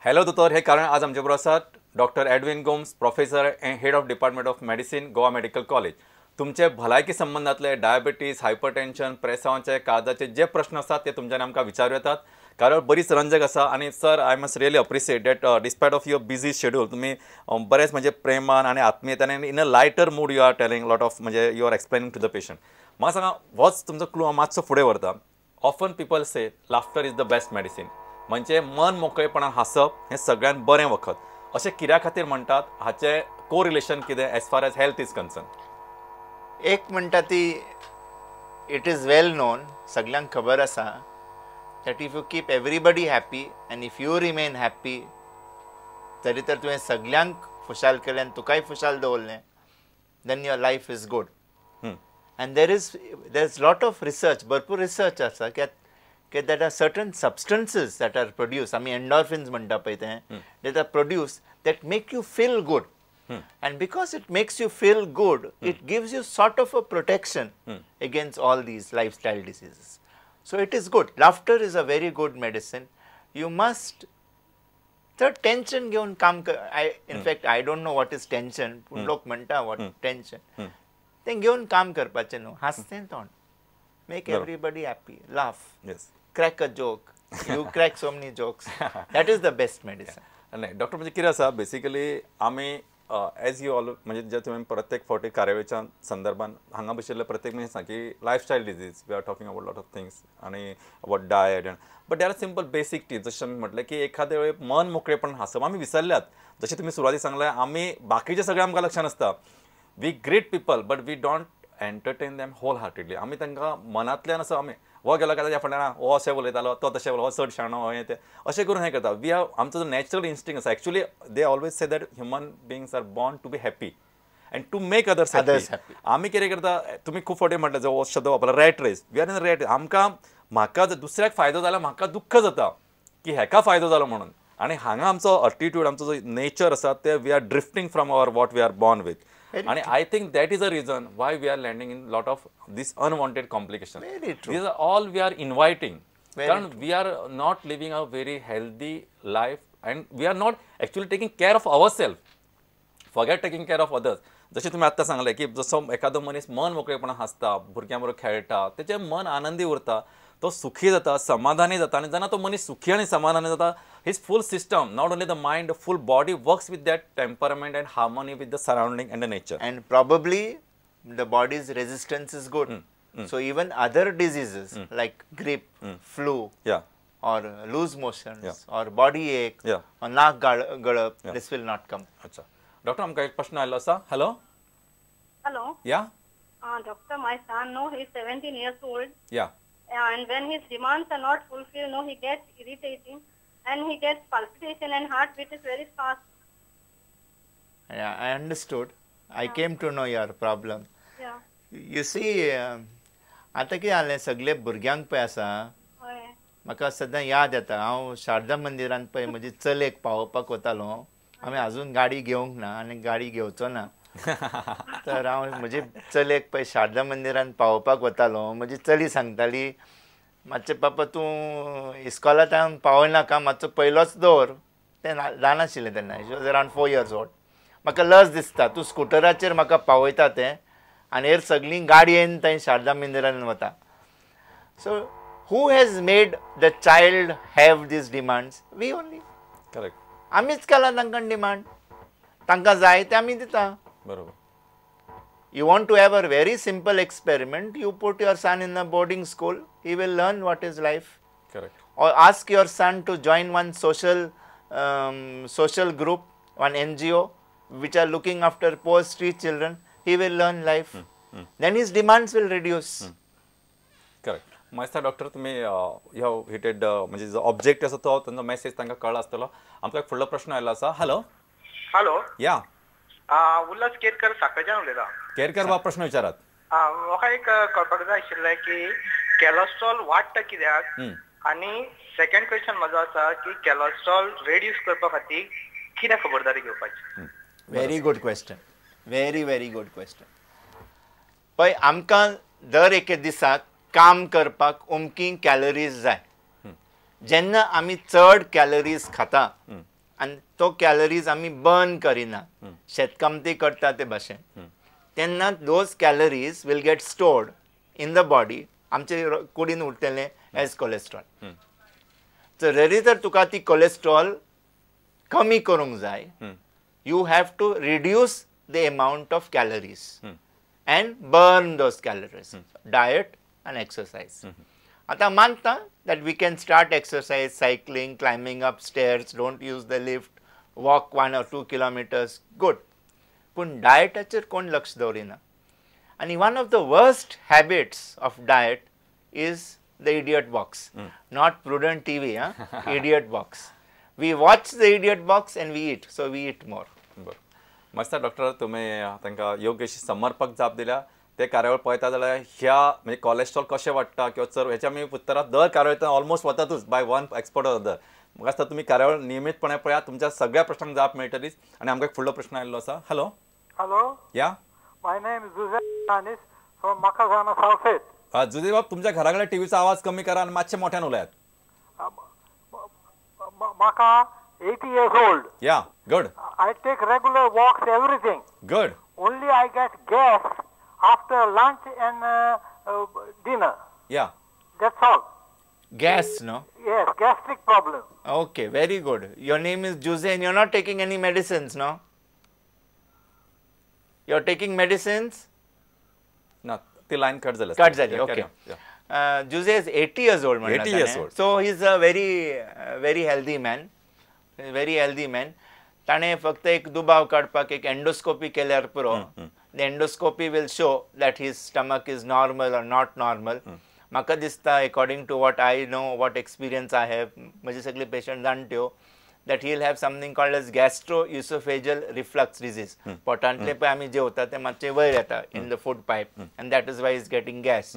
Hello दोतोर हे कारण आज आमचे बरोबर आसात doctor Edwin Gomes, professor and head of department of medicine, Goa medical college. तुमचे भलायकी संबंदांतले डायबिटीज, हायपरटेन्शन, प्रेसांवाचे, काळजाचे जे प्रश्न आसात ते तुमच्यानी आमकां विचारूं येतात. कारण बरीच रंजक आसा आनी sir, I must really appreciate that despite of your busy schedule तुमी बरेच म्हणजे प्रेमान आनी आत्मीयतेन in a lighter mood you are telling lot of म्हणजे you are explaining to the patient. म्हाका सांगा, होच तुमचो क्लू मातसो फुडें व्हरता. Often people say laughter is the best medicine, म्हणजे मन मोकळेपणान हांसप हें सगळ्यांत बरें वखद अशें कित्या खातीर म्हणटात? हाचें कोरिलेशन कितें as far as health is concern? एक म्हणटा ती it is well known, सगळ्यांक खबर आसा that if you keep everybody happy and if you remain happy, तरी तर तुवें सगळ्यांक खुशाल केलें आनी तुकाय खुशाल दवरलें, then your life is good. And there is lot of research, भरपूर रिसर्च आसा की that are certain substances that are produce, आमी एन्डॉर्फिन्स म्हणटा पळय तें, that are produce that make you feel good. And because it makes you feel good, it gives you sort of a protection against all these lifestyle diseases. So it is good. Laughter is a very good medicine. You must तर tension घेवन काम कर. I in fact I don't know what is tension, पूण लोक म्हणटा what tension, तें घेवन काम करपाचें न्हू. हांसतें तोंड, make everybody happy, laugh, crack a joke. You crack so many jokes, that is the best medicine. नाही डॉक्टर, म्हणजे कितें आसा, बेसिकली आमी एज you all म्हणजे जे तुवें प्रत्येक फावटी कार्यावळीच्या संदर्भान हांगा बशिल्ले प्रत्येक मनीस सांग की lifestyle disease, we are talking about lot of things आनी about diet and but there are simple basic tips. जशें आमी म्हटलें की एखाद्या वेळी मन मोकळेपण हांसप आमी विसरल्यात. जशें तुमी सुरवातीक सांगलें, आमी बाकीचें सगळें आमकां लक्षांत आसता, we greet people but we don't entertain them wholeheartedly. आमी तांकां मनांतल्यान असो आमी हो गेलो काय ताच्या फाटल्यान हो अशें उलयतालो, तो तशें उलयलो, हो चड शाणो, हो हें तें अशें करून हें करता. We are आमचो जो नॅचरल इन्स्टिंक्ट आसा, actually they always say that human beings are born to be happy and to make others others happy. आमी कितें करता, तुमी खूब फावटी म्हटलें, जो हो शब्द वापरला, rat race, we are in rat. आमकां म्हाका जर दुसऱ्याक फायदो जाल्यार म्हाका दुख्ख जाता की हेका फायदो जालो म्हणून. आनी हांगा आमचो अटिट्यूड, आमचो जो नेचर आसा ते we are drifting from our what we are born with. आणि I think that is a reason why we are landing in lot of this unwanted complication. Very true. These are all we are inviting, Very कारण we are not living a very healthy life and we are not actually taking care of our self, forget taking care of others. जशें तुमी आत्तां सांगलें की जसो एखादो मनीस मन मोकळेपणान हांसता, भुरग्यां बरोबर खेळटा, तेचें मन आनंदी उरता, तो सुखी जाता, समाधानी जाता. आनी जेन्ना तो मनीस सुखी आनी समाधानी जाता, his full system, not only the mind, full body works with that temperament and harmony with the surrounding and the nature. And probably the body's resistance is good. So even other diseases like grippe, flu, or loose motions, or body ache, or नाक गळप, this will not come. अच्छा doctor, आमकां एक प्रश्न आयलो आसा. Hello. Hello. या. Doctor, my son, no, he's 17 years old. या. And when his demands are not fulfilled, no, he gets irritating and he gets palpitation and heartbeat is very fast. Yeah, I understood. I came to know your problem. You see, आतां कितें जालें, सगळे भुरग्यांक पळय आसा, म्हाका सद्दां याद येता, हांव शारदा मंदिरांत पळय म्हजी चलयेक पावोवपाक वतालो. आमी आजून गाडी घेवंक ना आनी गाडी घेवचो ना, तर हांव म्हजे चलयेक पळय शारदा मंदिरांत पावोवपाक वतालो. म्हजी चली सांगताली, मातशें पापा तूं इस्कॉलांत पावयनाका, मातसो पयलोच दवर. तें ल्हान आशिल्लें तेन्ना, she was around 4 years old. म्हाका लज दिसता, तूं स्कुटराचेर म्हाका पावयता तें आनी हेर सगळीं गाडयेन थंय शारदा मंदिरान वता. So who has made the child have these demands? We only. Correct. आमीच केला तांकां डिमांड, तांकां जाय तें आमी दिता. बरोबर. You want to have a very simple experiment, you put your son in a boarding school, he will learn what is life. Correct. Or ask your son to join one social group, one NGO, which are looking after poor street children, he will learn life. Then his demands will reduce. Correct. म्हाका doctor, तुमी ह्या heated म्हणजे जो object आसा तो तांचो message तांकां कळ्ळो आसतलो. आमकां एक फुडलो प्रश्न आयलो आसा. हॅलो. हॅलो. या. उल्हास केरकर, साखळच्यान उलयता. केरकर बाब, प्रश्न विचारात. म्हाका एक कळपाक जाय आशिल्लें की कॅलेस्ट्रॉल वाडटा कित्याक, आनी सेकंड क्वेश्चन म्हजो आसा की कॅलेस्ट्रॉल रेड्यूस करपा खातीर कितें खबरदारी घेवपाची? Very good question, very very good question. पळय, आमकां दर एके दिसाक काम करपाक अमकी कॅलरीज जाय. जेन्ना आमी चड कॅलरीज खाता, आनी तो कॅलरीज आमी बर्न करिना, शेतकामती करता ते भाशेन, तेन्ना those calories will get stored in the body, आमचे कुडीन उरतलें एज कोलेस्ट्रॉल. तर जरी तर तुका ती कोलेस्ट्रॉल कमी करूंक जाय, you have to reduce the amount of calories and burn those calories, diet and exercise. आतां मानता that we can start exercise, cycling, climbing up stairs, don't use the lift, walk 1 or 2 kilometers, good. पूण डायटाचेर कोण लक्ष दवरिना. आनी one of the worst habits of diet is the idiot box, not Prudent TV, idiot box. We watch the idiot box and we eat, so we eat more. बरं, मस्त doctor, तुमी तांकां योग्य अशी समर्पक जाप दिल्या. ते कार्यावळ पळयता जाल्यार ह्या म्हणजे कोलेस्ट्रॉल कशें वाडटा किंवा चड हेच्या आमी उत्तरां दर कार्यावळींतल्यान almost वतातूच by one expert or other. म्हाका दिसता तुमी कार्यावळ नियमीतपणे पळयात, तुमच्या सगळ्या प्रश्नांक जाप मेळटलीच. आनी आमकां एक फुडलो प्रश्न आयिल्लो आसा. हॅलो. हॅलो. या, my name is Jose Fernandes from Macazana Salcete. Jose बाब, तुमच्या घरा कडेन टीव्हीचो आवाज कमी करा आनी मातशें मोठ्यान उलयात. म्हाका 80 years old. Yeah, good. I take regular walks, everything. Good. Only I get gas after lunch and dinner. Yeah. That's all. Gas, no? Yes, gastric problem. Okay, very good. Your name is Jose and you're not taking any medicines, no? You're taking medicines? No, the line cut झाली. Cut झाली, okay. Jose is 80 years old. 80 years old. So he's a very, very healthy man. Very healthy man. ताणें फक्त एक दुबाव काडपाक एक endoscopy केल्यार पुरो. The endoscopy will show that his stomach is normal or not normal. म्हाका दिसता, according to what I know, what experience I have, म्हजे सगळे patient जाणट्यो, that he will have something called as gastroesophageal reflux disease. पोटांतले पळय आमी जेवता ते मातशें वयर येता in the food pipe, and that is why is getting gas.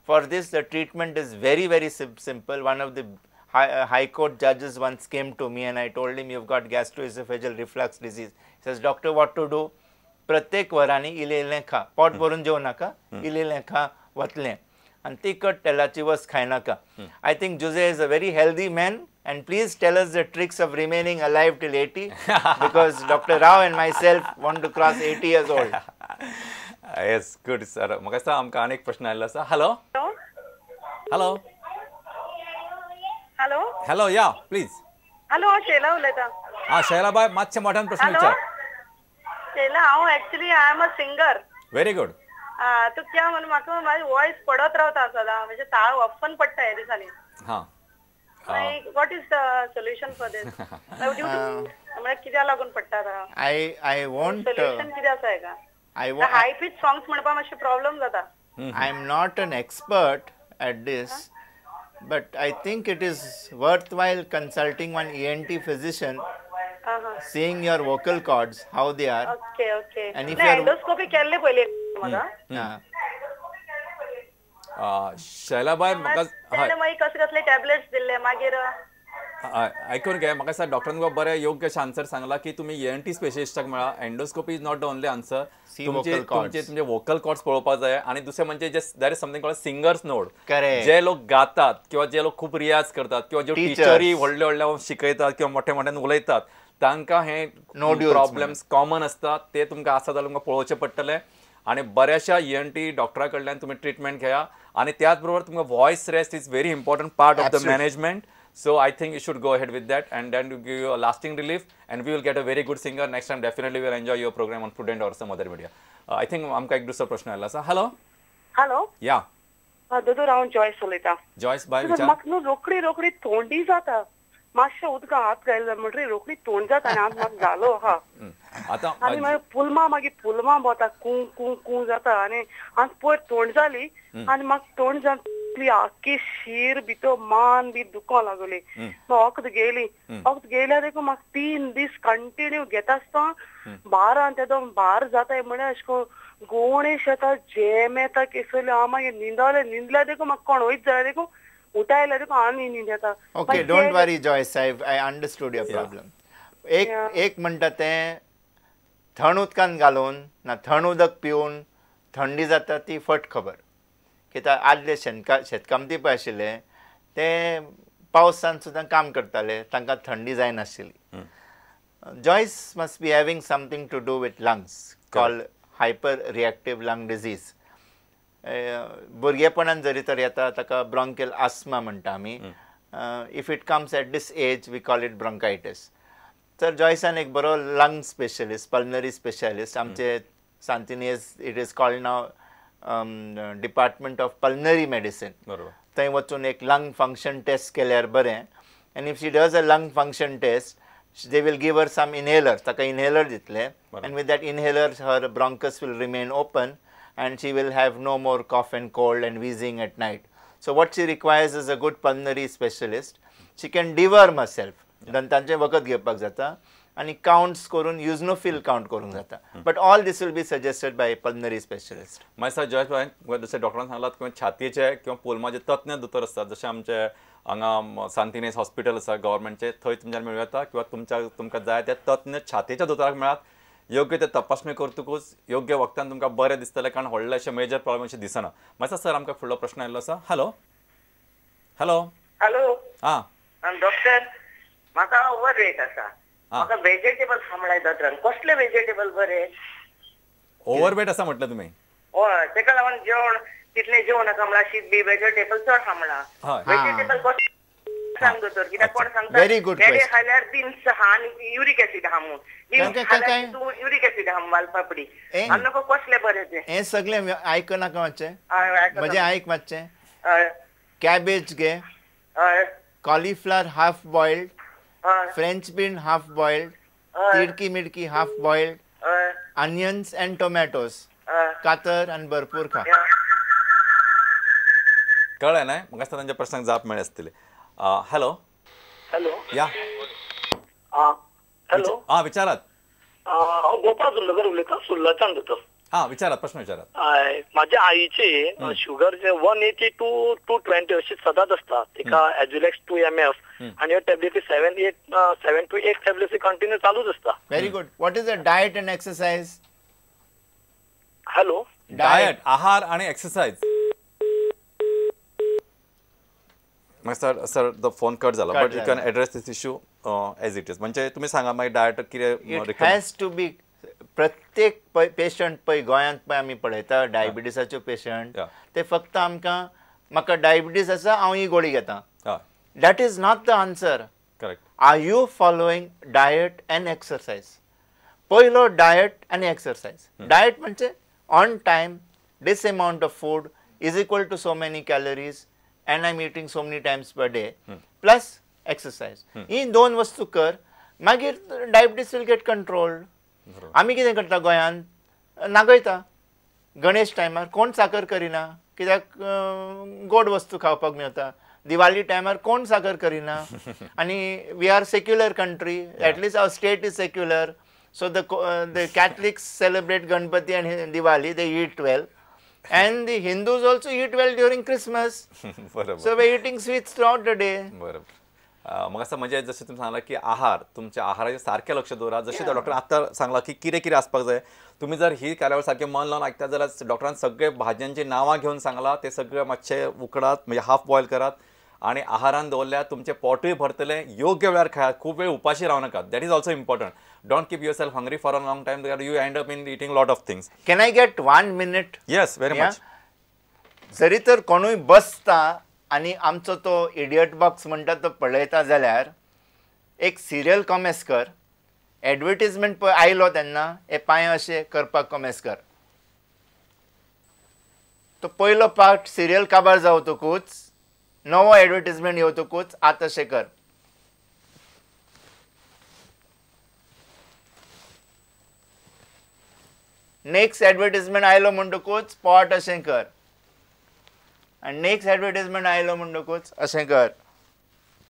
For this the treatment is very very simple. One of the high court judges once came to me and I told him, you've got gastroesophageal reflux disease. He says, doctor, what to do? प्रत्येक वरांनी इल्लें इल्लें खा, पोट भरून जेवू नाका, इल्लें इल्लें खा वतलें, आनी तिखट तेलाची वस्त खायनाका. I think Jose is a very healthy man and please tell us the tricks of remaining alive till 80 because Doctor Rao and myself want to cross 80 years old. Yes, good sir. म्हाका दिसता आमकां आनी एक प्रश्न आयिल्लो आसा. Hello. Hello. Hello. Hello, yeah please. Hello, हांव शैला उलयतां. आं, शैला बाय, मातशें मोठ्यान प्रश्न विचार. शैला, हांव actually I am a singer. Very good. तूं कित्याक म्हणून म्हाका म्हाजी वॉयस पडत रावता सदां, म्हणजे ताळ ऑफन पडटा ह्या दिसांनी. हां, what is the solution for this? म्हळ्यार कित्याक लागून पडटा आतां? I want solution कितें आसा हेका? हाय पीच सॉंग्स म्हणपाक मातशें प्रॉब्लम जाता. I am not an expert at this, but I think it is worthwhile consulting one ENT physician, seeing your vocal cords, how they are. Okay, okay. And if you are endoscopy केल्ले पयली म्हाका. शैलाबाय, म्हाका मागीर कसले कसले tablets दिल्ले मागीर आयकून घे. म्हाका दिसता डॉक्टरान तुका बरें योग्य अशें आन्सर सांगला की तुमी ENT स्पेशलिस्टाक मेळा. Endoscopy is not the only answer. तुमचे तुमचे वोकल कॉर्ड्स पळोवपाक जाय. आनी दुसरें म्हणजे जे there is something called singers node. जे लोक गातात किंवा जे लोक खूब रियाज करतात किंवा जे टिचरी व्हडले व्हडले शिकयतात किंवा मोठ्या मोठ्यान उलयतात तांकां हे प्रॉब्लेम्स कॉमन आसतात. ते तुमकां आसा जाल्यार तुमकां पळोवचें पडटलें आनी बऱ्याचशा ENT डॉक्टरा कडल्यान तुमी ट्रिटमेंट घेया. आनी त्याच बरोबर तुमकां voice rest is very important part of the management. So I think you should go ahead with that and then to give you a lasting relief and we will get a very good singer next time. Definitely we will enjoy your program on Prudent or some other media. I think आमकां एक दुसरो प्रश्न आयिल्लो आसा. Hello. Hello. या, दोतोर, हांव Joyce उलयतां. जॉयस बाय, म्हाका न्हू रोखडी रोखडी थोंडी जाता. मातशें उदकां हात घायले म्हणटकीर रोखडी तोंड जाता आनी हात म्हाका घालो आहा. आनी मागीर पुलमा, मागीर पुलमा भोंवता, कूं कूं कूं जाता. आनी हांव पयर तोंड जाली आनी म्हाका तोंड जावन आख्खी शीर भितर मान बी दुखोंक लागली. वखद घेयली, वखद घेयल्यार देखून म्हाका 3 दीस कंटिन्यू घेता आसतना भार तेदो भार जाता म्हळ्यार अशें करून गोवणेश येता, जेम येता केसरली. हांव मागीर न्हिदलें, न्हिदल्यार देखून म्हाका कोण वयत जाल्यार देखून उठायल्यार देखून आनी न्हीद येता. Okay, don't worry Joyce, I understood your problem. एक एक म्हणटा तें थंड उदकान घालून ना थंड उदक पिवन थंडी जाता ती फट खबर. कित्याक आदले शेतकामती पळय आशिल्ले ते पावसान सुद्दां काम करताले, तांकां थंडी जायनाशिल्ली. Joyce must be having something to do with lungs called hyper reactive lung disease. भुरगेपणान जरी तर येता ताका ब्रोंकियल आस्मा म्हणटा आमी. If it comes at this age we call it bronchitis. तर जॉयसान एक बरो लंग स्पेशलिस्ट, पल्मनरी स्पेशलिस्ट, आमचे सांतिनेज it is called now department of pulmonary medicine, थंय वचून एक लंग फंक्शन टेस्ट केल्यार बरें. And if she does a lung function test they will give her some inhaler, ताका इनहेलर दितले, and with that inhaler her bronchus will remain open and she will have no more cough and cold and wheezing at night. So what she requires is a good pulmonary specialist. She can deworm herself, दंतांचें वखद घेवपाक जाता आनी counts करून युजनोफिल count करूंक जाता. But all this will be suggested by pulmonary specialist. मागीर sir Joyce भाई जशें डॉक्टरान सांगलां किंवा छातयेचे किंवा पुलमाचे तज्ञ दोतोर आसतात, जशें आमचे हांगा सांतिनेज हॉस्पिटल आसा गव्हर्मेंटचे, थंय तुमच्यान मेळूं येता किंवा तुमकां जाय त्या तज्ञ छातयेच्या दोतोराक मेळात. योग्य ते तपासणी करतकूच योग्य वखदान तुमकां बरें दिसतलें, कारण व्हडलें अशें मेजर प्रॉब्लम अशें दिसना. मातसो सर आमकां फुडलो प्रश्न आयिल्लो आसा. हॅलो हॅलो हॅलो हां डॉक्टर, म्हाका ओवर वेट आसा, म्हाका वेजिटेबल खावंक दोतोरान, कसले वेजिटेबल बरे? ओवर वेट आसा म्हटलें तुमी? हय, तेका लागून जेवण तितलें जेवण नाका म्हळ्यार शीत बी वेजिटेबल चड खा म्हळां. वेजिटेबल कसलें सांग दोतोर, कित्याक कोण सांगता वेडे खाल्यार बीन्स आहा आनी युरीक एसीड आहा म्हूण, बीन्स खाल्यार तूं युरीक एसीड आहा वालपापडी, आनी नको कसलें बरें तें? हें सगळें आयकनाका मातशें, म्हजें आयक मातशें. कॅबेज घे, cauliflower half boiled, French bean half boiled, तिडकी मिडकी half boiled, onions and tomatoes, कातर आनी भरपूर खा. कळ्ळें न्हय? म्हाका दिसता तांच्या प्रश्नाक जाप मेळ्ळी आसतली. हॅलो हॅलो या हॅलो हां विचारात. हांव गोपाळ सुर्लकर उलयतां, सुर्लाच्यान दोतोर. हां विचारात, प्रश्न विचारात. हय, म्हाज्या आईची शुगर जे 180 to 220 अशी सदांच आसता. तिका एजुलेक्स 2 mf आनी ह्यो टॅबलेटी 7 to 8 tablets continue चालूच आसता. Very good. What is the diet and exercise? Hello, diet, आहार आनी एक्सरसाइज. मागीर sir sir the phone cut जाला, but you can address this issue as it is. म्हणजे तुमी सांगा मागीर डायट कितें it has to be. प्रत्येक पेशंट पळय गोंयांत पळय आमी पळयता डायबिटीसाच्यो पेशंट, ते फक्त आमकां म्हाका डायबिटीस आसा हांव ही गोळी घेता, that is not the answer. Correct. Are you following diet and exercise? पयलो डायट आनी एक्सरसाइज. डायट म्हणजे on time this amount of food is equal to so many calories and I am eating so many times per day, plus exercise. ही दोन वस्तू कर, मागीर diabetes will get controlled. आमी कितें करता गोंयांत, नागयता गणेश टायमार कोण साकर करिना कित्याक गोड वस्तू खावपाक मेळटा, दिवाळी टायमार कोण साकर करिना, आनी we are secular country, at least our state is secular. So the Catholics celebrate Ganpati and Diwali, they eat well, and the Hindus also eat well during Christmas. So we eating sweets throughout the day. बरोबर. म्हाका असं म्हणजे जशें तुमी सांगलां की आहार, तुमच्या आहाराचेर सारकें लक्ष दवरात. जशें डॉक्टर आतां सांगलां की कितें कितें आसपाक जाय, तुमी जर ही कार्यावळ सारकें मन लावन आयकता जाल्यार डॉक्टरान सगळे भाजयांचीं नांवां घेवन सांगलां, ते सगळे मातशे उकडात, म्हणजे हाफ बॉयल करात आनी आहारान दवरल्यार तुमचें पोटूय भरतलें. योग्य वेळार खायात, खूब वेळ उपाशी रावं नाकात. That is also important. Don't keep yourself hungry for a long time, you end up in eating lot of things. Can I get 1 minute? Yes, very much. जरी तर कोणूय बसता आनी आमचो तो इडियट बॉक्स म्हणटा तो पळयता जाल्यार एक सिरियल कॉमेस कर, एडवर्टीजमेंट पळय आयलो तेन्ना हे पांय अशे करपाक कॉमेस कर, तो पयलो पार्ट सिरियल काबार जावतकूच नवो एडवर्टीजमेंट येवतकूच आतां अशें कर. नेक्स्ट एडवर्टीजमेंट आयलो म्हणटकूच पोट अशें कर, आनी नेक्स्ट एडवर्टीजमेंट आयलो म्हणटकूच अशें कर.